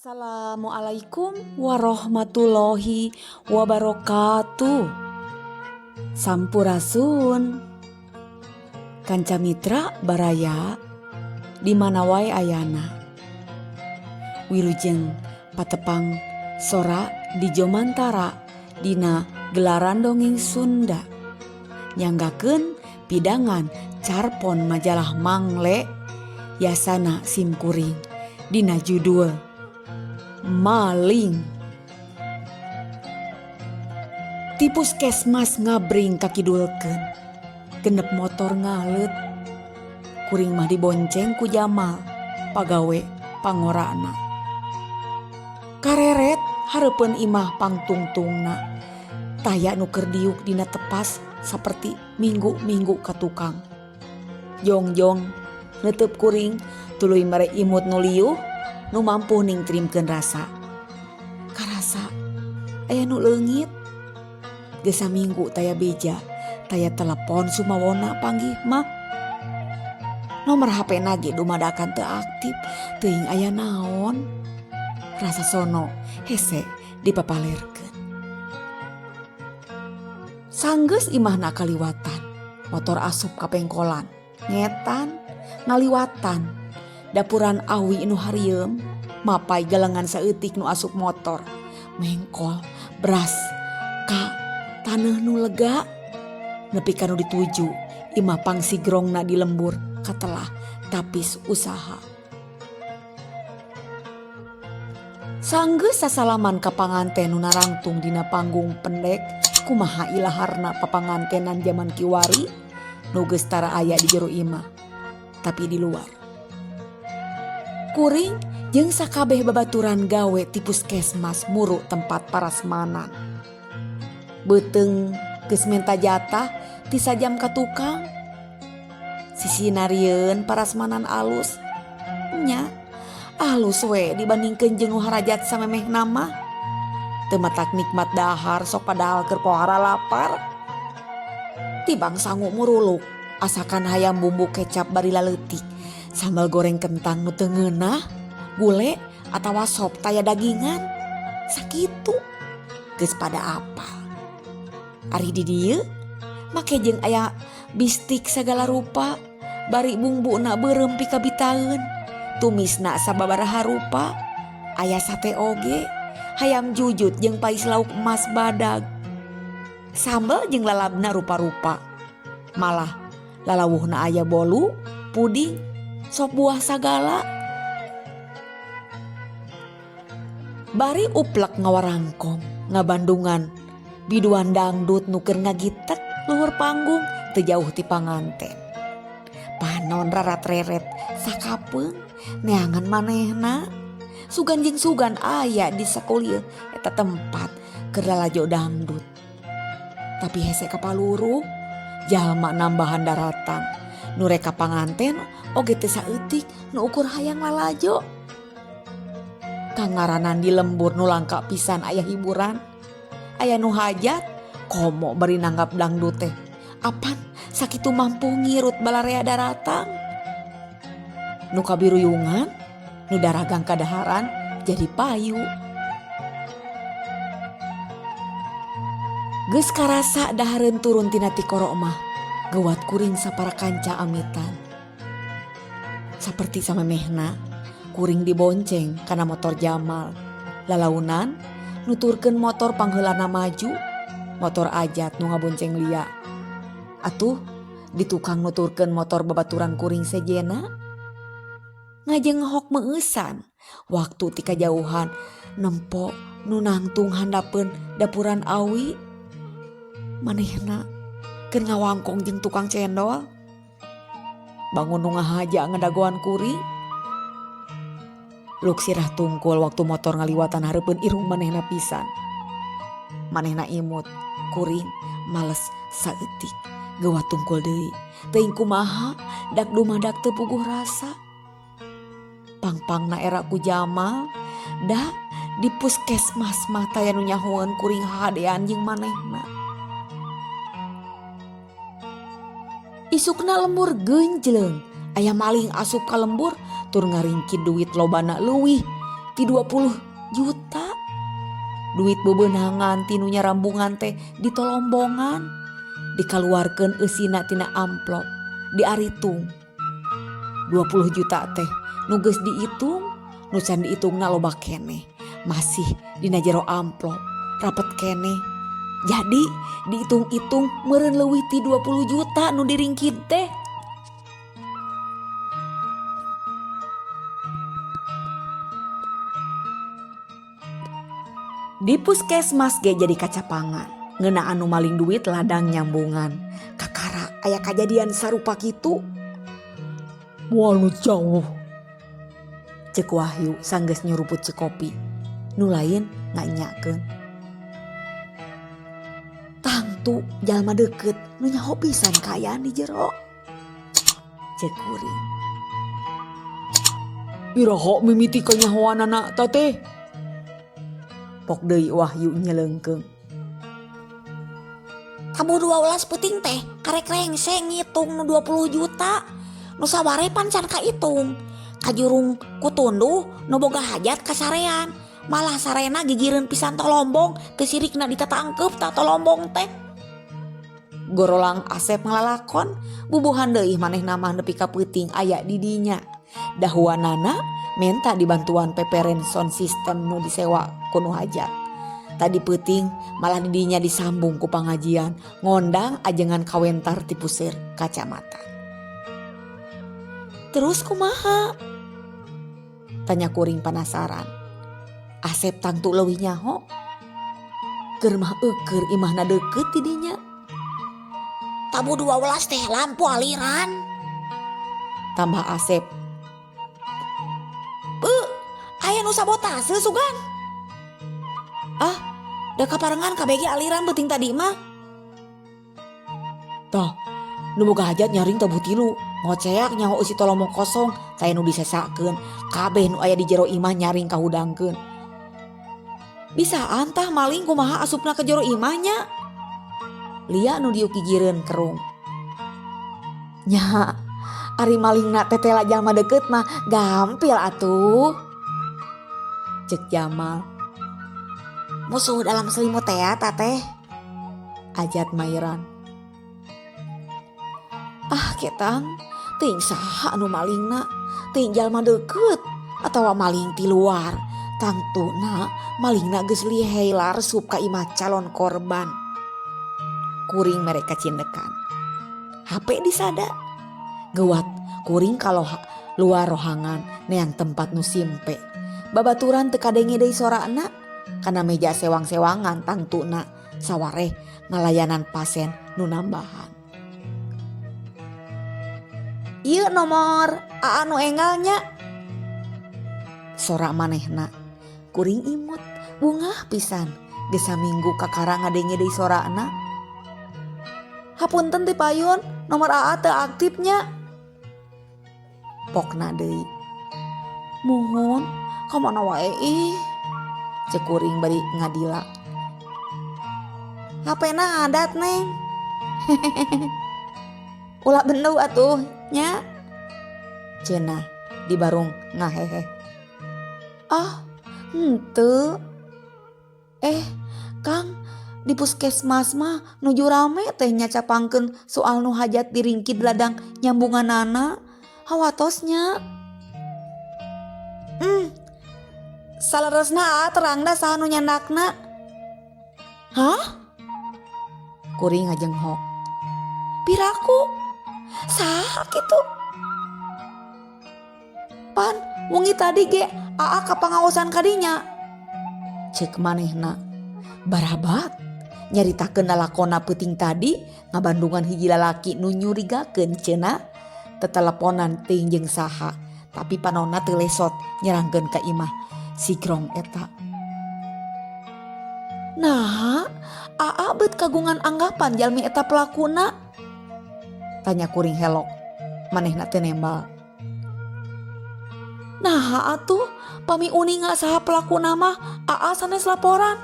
Assalamualaikum warahmatullahi wabarakatuh. Sampurasun. Kanca mitra baraya di mana wae ayana. Wilujeng patepang sora di Jomantara dina gelaran dongeng Sunda. Nyanggakeun pidangan carpon majalah Mangle yasana simkuring dina judul Maling. Ti puskesmas ngabring kakidulkeun. Genep motor ngaleut. Kuring mah dibonceng ku Jamal, pagawe pangorana. Kareret hareupeun imah pangtungtungna. Taya nu keur diuk dina tepas saperti minggu-minggu ka tukang. Jongjong neuteub kuring tuluy mere imut nu liuh nu mampu ningtrimkeun rasa. Karasa aya nu leungit. Geus saminggu taya beja, taya telepon sumawona panggih mah. Nomor HP na ge dumadakan teu aktif, teuing aya naon. Rasa sono hese dipapalerkeun. Sanggeus imahna kaliwatan, motor asup ka pengkolan, ngetan, ngaliwatan. Dapuran awi nu harieum, mapai galengan saeutik nu asup motor, mengkol, beras, ka taneuh nu lega. Nepi ka nu dituju, imah pangsigrongna di lembur katelah tapis usaha. Sanggeus sasalaman ka panganten nu narangtung dina panggung pendek, kumaha ilaharna papangantenan jaman kiwari nu geus tara aya di jero imah, tapi di luar. Kuring jeung sakabeh babaturan gawe ti puskesmas muru tempat parasmanan. Beuteung geus menta jatah ti sajam ka tukang. Sisi narieun parasmanan alus. Nya, alus we dibandingkeun jeung nu harajat samemehna mah. Teu matak nikmat dahar sok padahal keur pohara lapar. Tibang sangu muruluk, asakan hayam bumbu kecap bari laleutik. Sambal goreng kentang nu teu ngeunah, gule atawa sop taya dagingan. Sakitu geus pada apal. Ari di dieu make jeung aya bistik sagala rupa, bari bumbuna beureum pikabitaeun, tumisna sababaraha rupa, aya sate oge, hayam jujut jeung pais lauk emas badag. Sambel jeung lalabna rupa-rupa. Malah lalawuhna aya bolu, puding, sop buah sagala. Bari uplek ngawarangkong, ngabandungan biduan dangdut nu keur ngagitek luhur panggung teu jauh ti panganten. Panon rarat-reret sakapeung neangan manehna. Sugan jeung sugan aya di sakuliah eta tempat keur lalajo dangdut. Tapi hese kapaluruh jalma nambahan daratan. Nu rek ka panganten oge teu saeutik nu ukur hayang lalajo. Kangaranan di lembur nu langka pisan aya hiburan. Aya nu hajat komo bari nanggap dangdut teh. Apan sakitu mampu ngirut balarea daratang. Nu kabiruyungan, nu daragang kadaharan jadi payu. Geus karasa dahareun turun tina tikoro mah, geuwat kuring sapara kanca amitan. Saperti samemehna, kuring dibonceng kana motor Jamal. Lalaunan, nuturkeun motor pangheulana maju, motor ajat nu ngabonceng lia. Atuh, di tukang nuturkeun motor babaturan kuring sejena. Ngajeng hok meueusan, waktu ti kajauhan nempo nu nangtung handapeun dapuran awi. Manehna keur ngawangkong jeung tukang cendol. Bangun nu ngahaja ngadagoan kuring. Luk sirah tungkul waktu motor ngaliwatan hareupeun irung manehna pisan. Manehna imut, kuring males saeutik. Geuwat tungkul deui. Teuing kumaha dak dumadak teu puguh rasa. Pangpangna era ku Jamal da di puskesmas mah taya nu nyahoeun kuring hahadean jeung manehna. Isukna lembur geunjleung, aya maling asup ka lembur tur ngaringkid duit lobana leuwih ti 20 juta. Duit bebenangan ti nu nyarambungan teh ditolombongan, dikaluarkeun eusina tina amplop, diaritung. 20 juta teh nu geus diitung, nu can diitungna loba keneh, masih dina jero amplop, rapet keneh. Jadi diitung-itung meureun leuwih ti 20 juta nu diringkid teh. Di puskesmas ge jadi kacapangan, ngeunaan nu maling duit ladang nyambungan. Kakara aya kajadian sarupa kitu. Moal nu jauh. Cek Wahyu sanggeus nyuruput cekopi. Nu lain nganyakeun. Tangtu jalma deukeut nu nyaho pisan kaayaan di jero. Cek kuring. Iraha mimiti kanyahoanana ta teh? Pok deui Wahyu nyeleungkeung. Tabuh 12 peuting teh karek rengse ngitung nu 20 juta. Nu saware pan can kaitung. Kajurung ku tunduh nu boga hajat kasarean. Malah sarena gigireun pisan tolombong teu sirikna ditatangkeup ta tolombong teh. Gorolang Asep ngalalakon bubuhan deui manehna mah nepi ka peuting aya di dinya. Dahuanana menta dibantuan peperen sound system nu disewa ku nu hajat. Tadi peuting malah di dinya disambung ku pangajian ngondang ajengan kawentar ti puseur kacamata. Terus kumaha? Tanya kuring penasaran. Asep tangtu leuwih nyaho. Keur mah eueur imahna deukeut ti dinya. Tabuh 12 teh lampu aliran. Tambah Asep. Beuh, aya nu sabotase sugan. Ah, da kaparengan KBG aliran beuting tadi mah. Tah, nu boga hajat nyaring tabuh tilu. Ngoceak nyaho eusi tolomong kosong, taya nu disesakeun. Kabeh nu aya di jero imah nyaring kahudangkeun. Bisaan tah maling kumaha asupna ke jero imahnya? Lia nu diuk gigireun kerung. Nya, ari malingna tetela jalma deukeut mah gampil atuh. Cek Jamal. Musuh dalam selimut teh ya teteh. Ajat Mairan. Ah ketang, teuing saha anu malingna, teuing jalma deukeut atawa maling ti luar. Tangtuna malingna geus lihei larsup ka imah calon korban. Kuring mereka cindekan. HP disada. Geuwat kuring kalau luar rohangan neang tempat nu simpe. Babaturan teu kadenge deui sorana kana meja sewang-sewangan tangtuna sawareh ngalayanan pasien nu nambahan. Ieu nomor AA nu enggalnya. Sora manehna. Kuring imut bungah pisan. Geus saminggu kakara ngadenge deui sorana. Hapunten ti payun, nomor AA teu aktifnya. Pokna deui. Muhun, ka mana wae ih. Cek kuring bari ngadila. HP-na adat neng. Ulah bendu atuh nya. Cenah di barung ngahehe. Ah, henteu. Kang, di puskesmas mah nuju rame teh nyacapangkeun soal nu hajat diringkid ladang nyambunganana. Hawatosnya. Saleresna terangna saha nu nyandakna. Hah? Kuring ngajenghok. Piraku? Saha kitu? Pan wengi tadi ge aa ka pangaosan kadinya. Cek manehna. Barabat nyaritakeun lalakona peuting tadi ngabandungan hiji lalaki nu nyurigakeun cenah teteleponan teuing jeung saha tapi panonna teu lesot nyerangkeun ka imah si grong eta. Nah, aa beut kagungan anggapan jalmi eta pelakuna? Tanya kuring helok. Manehna teu nembal. Nah atuh pami uninga saha pelakuna mah aa sanes laporan.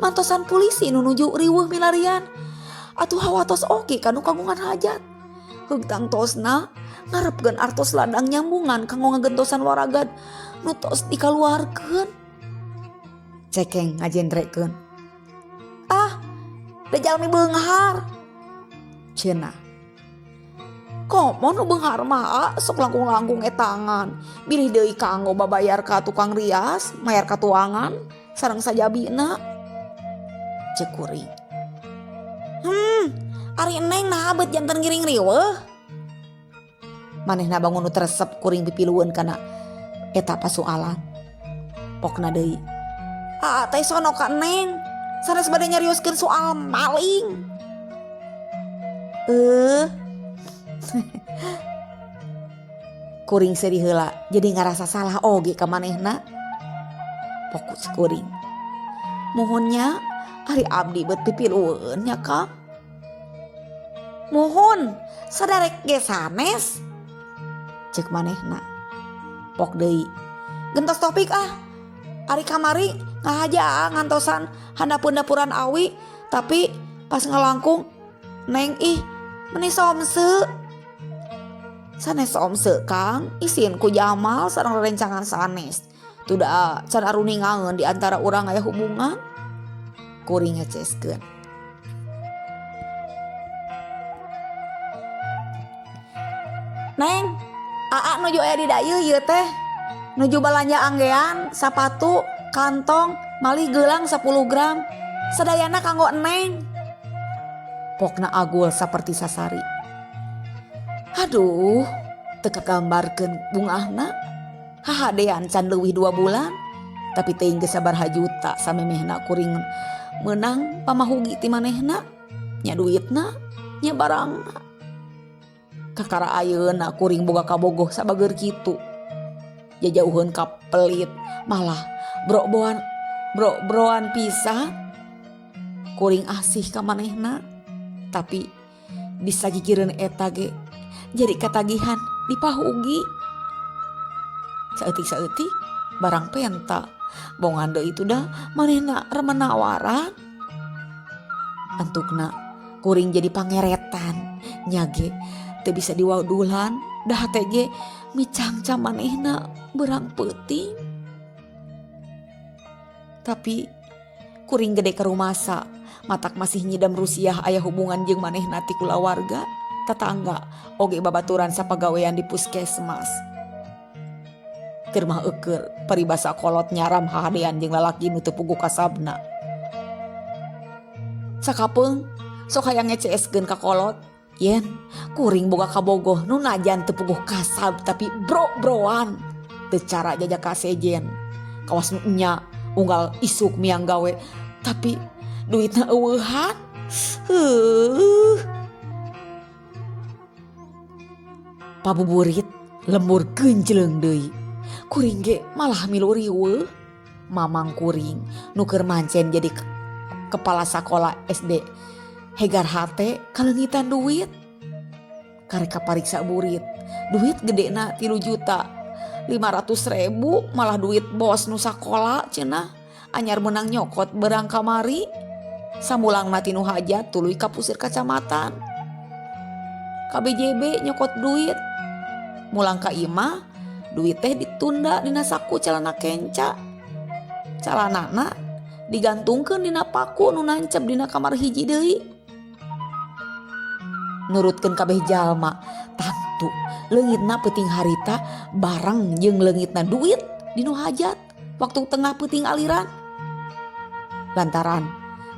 Mantosan polisi nu nuju riweuh milarian. Atuh hawatos oge kanu kagungan hajat. Heug tangtosna Ngarepkeun artos ladang nyambungan kanggo ngagentosan waragad nu tos dikaluarkeun. Cekeng ngajendrekeun. Ah, da jalmi beunghar. Cenah. Komo nu beunghar mah sok langkung-langkung etangan. Bilih deui kanggo babayar ka tukang rias, mayar ka tuangan sareng sajabina. Ceuk kuring. Ari Neng naha beut janten ngiring riweuh. Manehna bangun nu teu resep kuring pipilueun kana eta pasualan. Pokna deui. Aa teh sono ka Neng, sanes bade nyarioskeun soal maling. Kuring seuri heula jadi ngarasa salah oge ka manehna. Fokus kuring. Muhun nya ari abdi beut pipilueun nya Kang. Muhun sadarek ge sanes. Ceuk manehna. Pok deui. Gentos topik ah. Ari kamari ngahaja ngantosan handapeun dapuran awi tapi pas ngalangkung Neng ih meni somse. Sanes somse Kang, isin ku Jamal sareng rerencangan sanes. Tuda can aruningaeun di antara urang aya hubungan. Kuring ngeceskeun. Neng, aa nuju aya di dayeuh ieu teh. Nuju balanja anggean, sapatu, kantong, malih geulang 10 gram. Sadayana kanggo Neng. Pokna agul saperti sasari. Aduh, teu kagambarkeun bungahna. Hahadean can leuwih 2 bulan, tapi teuing geus sabaraha juta samemehna kuring meunang pamahugi ti manehna. Nya duitna, nya barangna. Kakara ayeuna kuring boga kabogoh sabageur kitu. Jajauheun ka pelit, malah bro-broan pisan. Kuring asih ka manehna, tapi disagigireun eta ge jadi katagihan dipahugi. Saeutik-saeutik barang penta, bongan deui itu dah manehna remen nawaran. Antukna kuring jadi pangeretan, nya ge teu bisa diwadulan, dah hate ge micangcam manehna berang peuting. Tapi kuring gede ka rumasa, matak masih nyidam rusiah aya hubungan jeung manehna ti kulawarga, tetangga, oge babaturan sapagawean di puskesmas. Keur mah eukeur paribasa kolot nyaram hahadean jeung lalaki nu teu puguh kasabna. Sakapeung sok hayang ngeceeskeun ka kolot, yen kuring boga kabogoh nu najan teu puguh kasab tapi bro-broan teu cara jajaka sejen. Kawas nu enya unggal isuk miang gawe tapi duitna eueuhan. Heuh. Pabuburit lembur geunjleung deui. Kuring ge malah milu riweuh. Mamang kuring nu keur mancen jadi kepala sakola SD hegar hate kaleungitan duit. Karek kapariksa burit, duit gedena 3.500.000 malah duit bos nu sakola cenah. Anyar meunang nyokot berang kamari. Samulangna ti nu hajat tuluy ka puseur kacamatan. KBJB nyokot duit. Mulang ka imah duit teh ditunda dina saku celana kenca. Calanana digantungkeun dina paku nu nancep dina kamar hiji deui. Nurutkeun kabeh jalma, tangtu leungitna peuting harita bareng jeung leungitna duit dinu hajat waktu tengah peuting aliran. Lantaran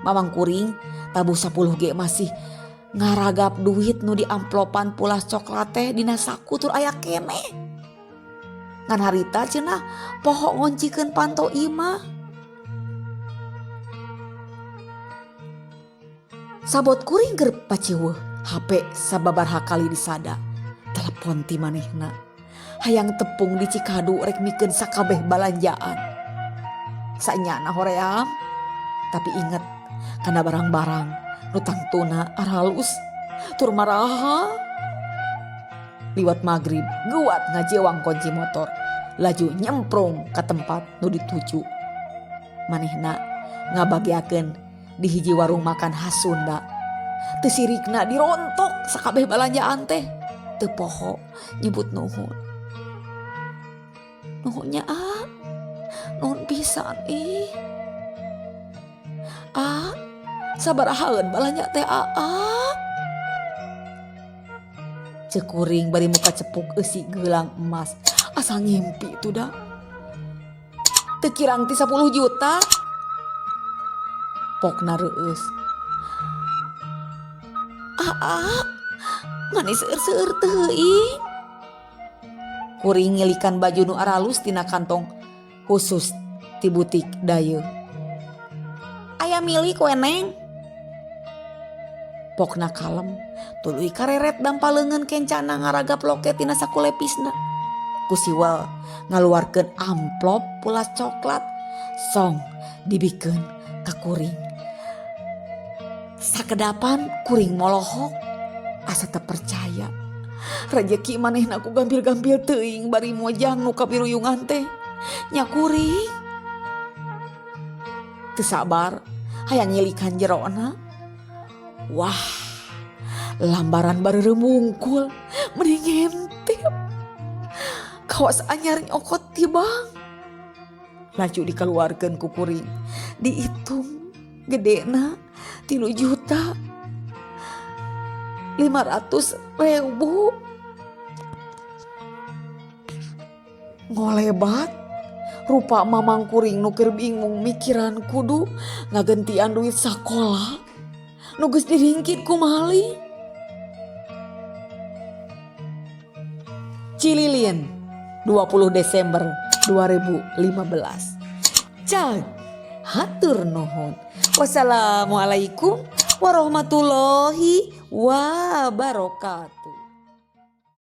mamang kuring tabuh 10 ge masih ngaragap duit nu diamplopan pulas coklat teh dina saku tur aya keneh. Ngan harita cenah poho ngoncikeun panto imah. Sabot kuring keur paciweuh, HP sababaraha kali disada. Telepon ti manehna. Hayang tepung di Cikadu rek mikeun sakabeh balanjaan. Sanyana hoream, tapi inget kana barang-barang nu tangtuna aralus tur maraha. Liwat magrib guat ngajewang kunci motor, laju nyemprong ka tempat nu dituju. Manehna ngabagiakeun di hiji warung makan khas Sunda. Teu sirikna dirontok sakabeh balanjaan teh. Teu poho nyebut nuhun. Nuhun nya ah, nuhun pisan ih. Ah, sabarahaeun balanja teh aa? Ceuk kuring bari muka cepuk eusi geulang emas asa ngimpi tuh da. Teu kirang ti 10 juta. Pokna reueus. Aa, mani seueur-seueur teuing. Kuring ngilikan baju nu aralus tina kantong khusus ti butik dayeung. Aya milik we neng. Pokna kalem, tuluy kareret dampa leungeun kencana ngaragap loket tina saku lepisna. Ku siwel ngaluarkeun amplop pulas coklat song dibikeun ka kuring. Sakedapan kuring molohok asa teu percaya. Rejeki manehna ku gampil-gampil teuing bari mojang nu kapiruyungan teh nya kuring. Teu sabar hayang nyilikan jerona. Wah, lambaran bareureum wungkul meni ngintip. Kawas anyar nyokot ti bank. Laju dikaluarkeun ku kuring. Diitung gedena 3.500.000. Ngolebat rupa mamang kuring nu keur bingung mikiran kudu ngagentian duit sakola nu geus diringkit ku maling. Cililin 20 Desember 2015. Cag hatur nuhun. Wassalamualaikum warahmatullahi wabarakatuh.